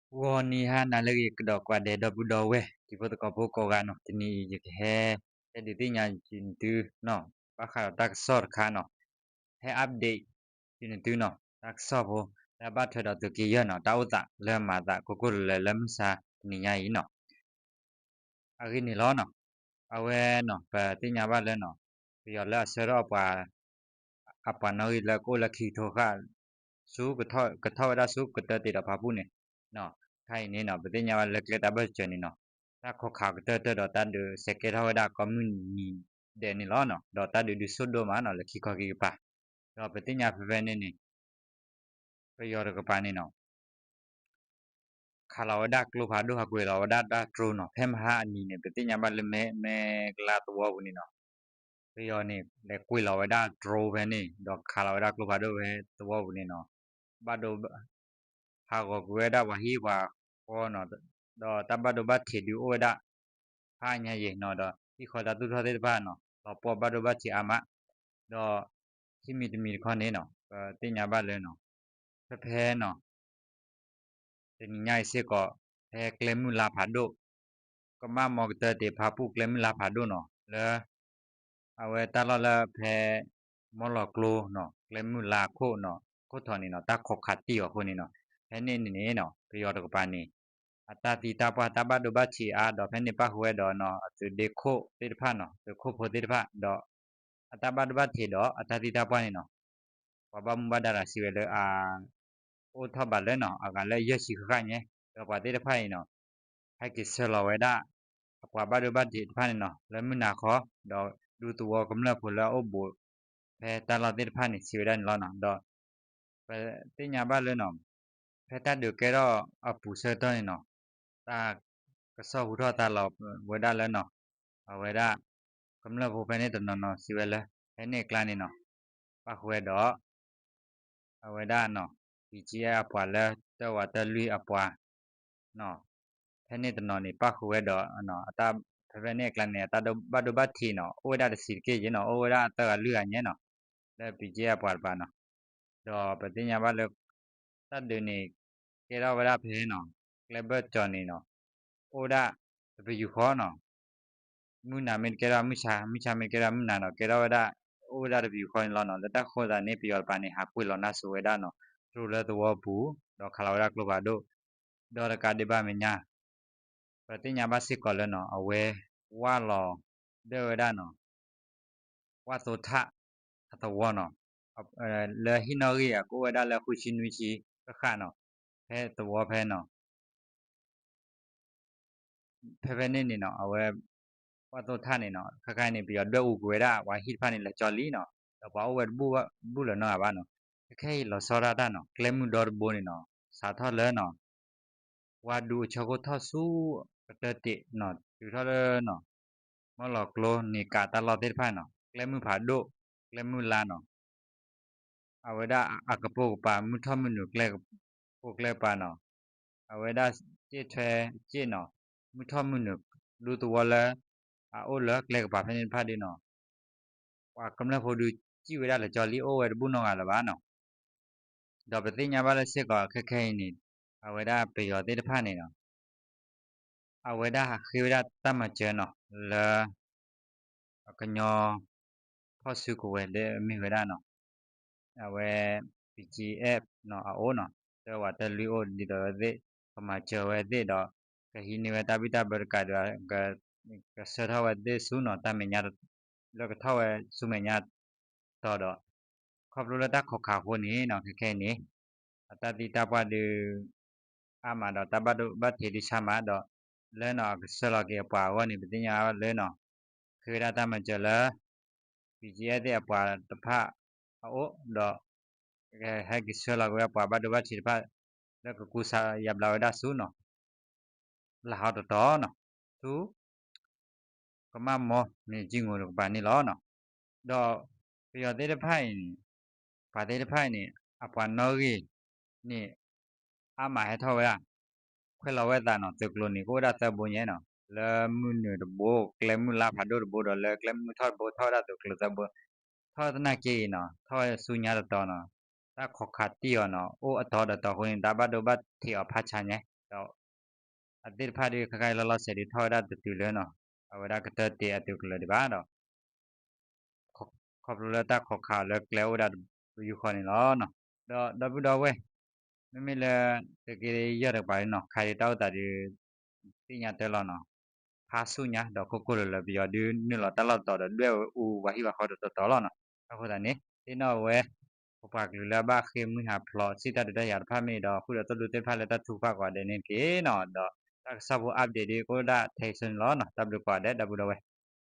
ဂီၤနံၤဟါနၤလၢအဂ့ၤ ကဒီးကွၢ်ဒဲး ဒီပုၢ်ဒီဝဲၢ် တံၤဖိသကိးဖိကိးဂၤနီၤ, တနံၤအံၤ ယကဟဲတဲဒုးသ့ၣ်ညါယုာ်သုနီၤ, ဘၣ်ဃးဒီးတၢ်ကစီၣ်တခါနီၤ, ဟဲ update ယုာ်သုနီၤ, တၢ်ကစီၣ်ဖိ လၢအဘၣ်ထွဲဒီးသုးက့ယဲၢ်နီၤ, တၢ်အိၣ်သးလၢအမၤသး ကိၢ်ကိၢ်လၢၤလၢၤ လၢမုၢ်ဆါတနံၤညါအံၤနီၤ. အဂ့ၢ်န့ၣ်လီၤနီၤ, အဝဲနီၤ ပသ့ၣ်ညါဘၣ်လၢနီၤ, ပယီၤလၢအဆှၢထီၣ်အပှၤ အပှၤနီၣ်ဂံၢ်လၢကအိၣ်လၢခံကထိဃၣ် ဆူ ကထီၣ်ဝဲဒၣ်ဆူကတၢၢ်တ့ၢ်ဒီးဖါပူၣ်န့ၣ်, ခါအံၤန့ၣ်နီၤ ပသ့ၣ်ညါဘၣ်လၢကျဲတၢ်ဘၢၣ်စၢၤန့ၣ်နီၤ, တၢ်ခိးခးကတၢၢ်တ့ၢ်ဒီးတၢ်ဒုးစဲးကဲထီၣ်ဝဲဒၣ်ကိးမုၢ်နံၤဒဲးန့ၣ်လီၤနီၤ, ဒီးတၢ်ဒုးဒုးဆူၣ်ဒိၣ်မးနီၤ လၢခံခီခံကပၤ, ဒီးပသ့ၣ်ညါဖဲဖဲန့ၣ်န့ၣ် ပယီၤတကပၤန့ၣ်နီၤ ခးလီၤဝဲဒၣ်ကျိဖးဒိၣ် ဟးကွံာ်လီၤဝဲဒၣ်တၢ်တြိနီၤ, ဖဲမဟါအနံၤန့ၣ် ပသ့ၣ်ညါဘၣ်လၢ မဲကလါသဝီပူၤန့ၣ်နီၤ, ပယီၤန့ၣ် လဲၤကွံာ်လီၤဝဲဒၣ်တြိဖဲန့ၣ် ဒီးခးလီၤဝဲဒၣ်ကျိဖးဒိၣ်ဖဲသဝီပူၤန့ၣ်နီၤ, ဘၣ်ဒိ ဟးဂီၤကွံာ်ဝဲဒၣ်ပှၤဟံၣ်ပှၤဃီနီၤ, ဒီးတၢ်ဘၣ်ဒိဘၣ်ထံးဒုးအိၣ်ဝဲဒၣ် ဖးညါယဲၢ်နီၤ, ဒီးဟံၣ်ဃီတၢ်သူၣ်ထီၣ်သ့ၣ်တဖၣ်နီၤ လီၤပှီၢ်ဘၣ်ဒိဘၣ်ထံးအါမး, ဒီးခံမံၤတမံၤတခီန့ၣ်နီၤ ပသ့ၣ်ညါဘၣ်လၢနီၤ, ဖဲဖဲနီၤ တနံၤညါအံၤစ့ၢ်ကီး ဖဲကျဲမုၢ်လါဖးဒိၣ်, ကမၣ်မီကတၢၢ်တ့ၢ်ဖါပူၣ်ကျဲမုၢ်လါဖးဒိၣ်နီၤ လၢ အဝဲတၢ်လီၢ်လၢဖဲ မီၢ်လီၤကျိနီၤ ကျဲမုၢ်လါခိၣ်နီၤ ခိၣ်ထီၣ်န့ၣ်နီၤ တၢ်ခိးခးတံၢ်အီၤအဃိန့ၣ်နီၤ, ဖဲန့ၣ်န့ၣ်နီၤ ပယီၤတကပၤန့ၣ် အတၢ်သံတၢ်ပှၢ်တၢ်ဘၣ်ဒိဘၣ်ထံးအါ ဒီးဖဲန့ၣ်ပၣ်ဃုာ်ဝဲဒီးနီၤ အသုးဒ့ခိၣ်သ့ၣ်တဖၣ်နီၤ သုးခိၣ်ဖိသ့ၣ်တဖၣ် ဒီးအတၢ်ဘၣ်ဒိဘၣ်ထံးဒီးအတၢ်သံတၢ်ပှၢ်န့ၣ်နီၤ ပှၤဘၣ်မူဘၣ်ဒါတဂၤစံးဝဲလၢအ အိၣ်ထီၣ်ဘးလၢနီၤ အဂၤလၢယဲၢ်ဆံဃၣ်ဃၣ်ညါ, ဒီးပှၤသ့ၣ်တဖၣ်အံၤနီၤ ဟဲက့ၤဆှၢလီၤဝဲဒၣ် အပှၤဘၣ်ဒိဘၣ်ထံးတဖၣ်န့ၣ်နီၤ လၢမုၢ်နၤခီ, ဒီးဒူသဝီကမျၢၢ်ဖိလၢအအိၣ်ဘူး ဖဲတၢ်လီၢ်သ့ၣ်တဖၣ်န့ၣ် စံးဝဲဒၣ်န့ၣ်လီၤနီၤ. ဒီးပသ့ၣ်ညါဘၣ်လၢနီၤ ဖဲတၢ်ဒုးကဲထီၣ်အပူၤဆၢကတီၢ်န့ၣ်နီၤ တၢ်ကစီၣ်ဟူထီၣ်သါလီၤဝဲဒၣ်လၢနီၤ အဝဲဒၣ် ကမျၢၢ်ဖိဖဲန့ၣ်တနီၤနီၤ စံးဝဲလၢ ဖဲန့ၣ်အကျါန့ၣ်နီၤ ပၣ်ဃုာ်ဝဲဒီး အဝဲဒၣ်နီၤ ဘံၣ်ကၠံအဲၣ် အပှၤလၢတၢဝးတၢလွံၢ်အပှၤနီၤ ဖဲန့ၣ်တနီၤန့ၣ် ပၣ်ဃုာ်ဝဲဒီး အတၢ် ဖဲဖဲန့ၣ်အကျါန့ၣ် အတၢ်ဘၣ်ဒိဘၣ်ထံးနီၤ အိၣ်ဝဲဒၣ်တဆံးတက့ၢ်ယဲနီၤ အိၣ်ဝဲဒၣ်သၢဂၤလွံၢ်ဂၤညါနီၤ လၢဘံၣ်ကၠံအဲၣ်အပှၤတပၤနီၤ. ဒီးပသ့ၣ်ညါဘၣ်လၢ တၢ်ဒုးန့ၣ် ကဲထီၣ်ဝဲဒၣ်ဖဲနီၤ ကျဲဘၢၣ်စၢၤန့ၣ်နီၤ အိၣ်ဝဲဒၣ်တပယူာ်ဃီနီၤ မုၢ်နၤမ့ၢ်တကဲထီၣ်မုၢ်ဆါ မုၢ်ဆါမ့ၢ်တကဲထီၣ်မုၢ်နၤဒီး ကဲထီၣ်ဝဲဒၣ် အိၣ်ဝဲဒၣ်တပယူာ်ဃီန့ၣ်လီၤနီၤ. လၢတၢ်ဃိသးန့ၣ် ပယီၤတပၤန့ၣ် ဟးကွံာ်လီၤနါစိၤဝဲဒၣ်နီၤ တြိလၢသဝီပူၤ ဒီးခးလီၤဝဲဒၣ်ကျိဖးဒိၣ် ဒီးတကးဒံးဘၣ်မဲာ်ညါ ပသ့ၣ်ညါဘၣ်စ့ၢ်ကီးလၢနီၤ အဝဲဝၢ်လီၤဒၢဝဲဒၣ်နီၤ ဝၣ်သိထၣ်အသဝီနီၤ လၢဟံၣ်နီၣ်ဂံၢ်အကအိၣ်ဝဲဒၣ်လၢဃုဆံနွံဆံဃၣ်ဃၣ်နီၤ ဖဲသဝီဖဲနီၤ ဖဲဖဲန့ၣ်န့ၣ်နီၤ အဝဲ ဝၣ်သိထၣ်န့ၣ်နီၤ ခဲခါအံၤန့ၣ် ပယီၤဒွဲၣ်အူကွံာ်ဝဲဒၣ် ပှၤဟံၣ်တဖၣ်န့ၣ် လၢာ်ကၠီလံနီၤ ဒီးပှၤအိၣ်ဝဲတဘူၣ်လၢၤနီတဂၤဘၣ်နီၤ. ခဲခဲအံၤလီၤဆီဒၣ်တၢ်နီၤ ကျဲမုၢ်ဒီတဘိန့ၣ်နီၤ စးထီၣ်လၢနီၤ ဝါဒူအဆၢခိၣ်ထီၣ်ဆူ ကတၢၢ်တ့ၢ်နီၤ တုၤထီၣ်လၢနီၤ မီၢ်လီၤကျိန့ၣ် ကးတၢ်လီၢ်သ့ၣ်တဖၣ်နီၤ ကျဲမုၢ်ဖးဒိၣ် ကျဲမုၢ်လါနီၤ အဝဲဒၣ်အကပိာ်ကပၤ မုၢ်ထီၣ်မုၢ်နုာ်ကျဲကပိာ်ကျဲကပၤနီၤ အဝဲဒၣ်စ့ၣ်ထွဲစ့ၣ်နီၤ မုၢ်ထီၣ်မုၢ်နုာ် ဒူသဝီလၢ အအိၣ်လၢကျဲကပၤဖဲန့ၣ်တဖၣ်ဒုနီၤ ပှၤကမျၢၢ်ဖိဒုးစံၣ်ဝဲဒၣ်လၢာ်ကၠီလံ အိၣ်ဝဲတဘူၣ်နီတဂၤလၢၤဘၣ်နီၤ. ဒီးပသ့ၣ်ညါဘၣ်လၢစ့ၢ်ကီးခဲခဲအံၤန့ၣ် အဝဲဒၣ်ပယီၤသ့ၣ်တဖၣ်န့ၣ်နီၤ အဝဲဒၣ်ဟးဃ့ဝဲဒၣ်တၢ်မၤစၢၤနီၤ လၢ ကညီဖီၣ်စုကဝဲၤလၢမ့ၢ်ဝဲဒၣ်နီၤ အဝဲ ဘံၣ်ကၠံအဲၣ်နီၤ အအိၣ်နီၤ တၢဝးတၢလွံၢ်အိၣ်ဒ်သိးဝဲသ့ၣ် ကမၤစၢၤဝဲသ့ၣ်ဒီး ကဟံးန့ၢ်ဝဲတၢ်ဘံၣ်တၢ်ဘၢတကးဒံး ကဆှၢထီၣ်ဝဲသ့ၣ်ဆူနီၤ တၢ်မဲာ်ညါ လၢကထီၣ်ဝဲဆူမဲာ်ညါတီၤဒီး ခီဖျိလၢတၢ်ခိးခးအဃိန့ၣ်နီၤ ခဲခဲအံၤန့ၣ် အတၢ်သံတၢ်ပှၢ်ဒုး အါမးဒီးတၢ်ဘၣ်ဒိဘၣ်ထံးဒုးဆါမးဒီး လၢနီၤ အကဆှၢလီၤက့ၤအပှၤအဂီၢ်န့ၣ် ပသ့ၣ်ညါလၢနီၤ ဃ့ဝဲဒၣ်တၢ်မၤစၢၤလၢ ဘံၣ်ကၠံအဲၣ်သ့ၣ်အပှၤတဖၣ်အအိၣ်ဒီး ဟဲက့ၤဆှၢလီၤက့ၤဝဲပှၤဘၣ်ဒိဘၣ်ထံးတဖၣ် လၢကကူစါယါဘျါဝဲဒၣ်ဆူနီၤ လၢဟီတတီၤနီၤ ဆူ ကမၣ်မီန့ၣ် ကၠံၣ်ငိၤတကပၤန့ၣ်လီၤနီၤ. ဒီးပယီၤသ့ၣ်တဖၣ်အံၤန့ၣ် ပှၤသ့ၣ်တဖၣ်အံၤန့ၣ် အပှၤနီၣ်ဂံၢ်န့ၣ် အါမးဟဲထီၣ်ဝဲဒၣ် ခွဲးလီၤဝဲသးနီၤ သုးကျိၤန့ၣ် ကအိၣ်ဝဲဒၣ်သၢဘိညါနီၤ လၢမုၢ်နုာ်တဘိ ကျဲမုၢ်လါဖးဒိၣ်တဘိ ဒီးလၢကျဲမုၢ်ထီၣ်တဘိ ထီၣ်ဝဲဒၣ်သုးကျိၤသၢဘိ ထီၣ်သနာ်က့အံၤနီၤ ထီၣ်ဝဲဆူညါတတီၤနီၤ တၢ်ခိးခးတံၢ်အီၤနီၤ အိၣ်အတီၤတတီၤအဃိန့ၣ် တၢ်ဘၣ်ဒိဘၣ်ထံးအီၤဖးဆါညါ ဒီး အသ့ၣ်တဖၣ်ဒုး ခဲခါအံၤလီၤလီၤဆဲးဒုး ထီၣ်ဝဲဒၣ်တတုၤလၢနီၤ အဝဲဒၣ်ကတၢၢ်တ့ၢ်အသုးကလၢၤဒံးဘၣ်ဒီး ခီဖျိလၢတၢ်ခိးခးအီၤလၢကျဲအိၣ်ဝဲဒၣ်တပယူာ်ဃီန့ၣ်လီၤ. ဒီးဒီပုၢ်ဒီဝဲၢ် မ့မ့ၢ်လၢ သုးက့ယဲၢ်တကပၤဒုးနီၤ ခါဒုးတၢ်အိၣ်သးဒုး သ့ၣ်ညါတၢ်လီၤနီၤ ဖးဆူညါ ဒီးခိၣ်ခိၣ်လၢလၢပယီၤဒုးနုာ်လီၤတၢ်လီၢ်တတီၤဒီး ဒွဲၣ်ဝဲအူဝဲဟံၣ်ဝဲဃီတတီၤတီၤလီၤနီၤ. အဃိသတးန့ၣ် သ့ၣ်နီၣ်ဝဲ ပပှၤကလုာ်လၢအဘၣ်ဃ့ၢ်မှံဟးဖျိး စံၣ်တၢ်ဒုးတၢ်ယၤတဖၣ်မ့ၢ်ဒီး ဃုာ်ဒီးသိၣ်လိသ့ၣ်တဖၣ်လၢတၢ်ထုကဖၣ်ကိးဂၤဒဲးန့ၣ်တက့ၢ်နီၤ. ဒီးတၢ်ကစီၣ်ဖိ update ဒုးကအိၣ်ဒၣ်ထဲအံၤဆိန့ၣ်လီၤနီၤ. တၢ်ဘျုးကိးဂၤဒဲး ဒီပုၢ်ဒီဝဲၢ်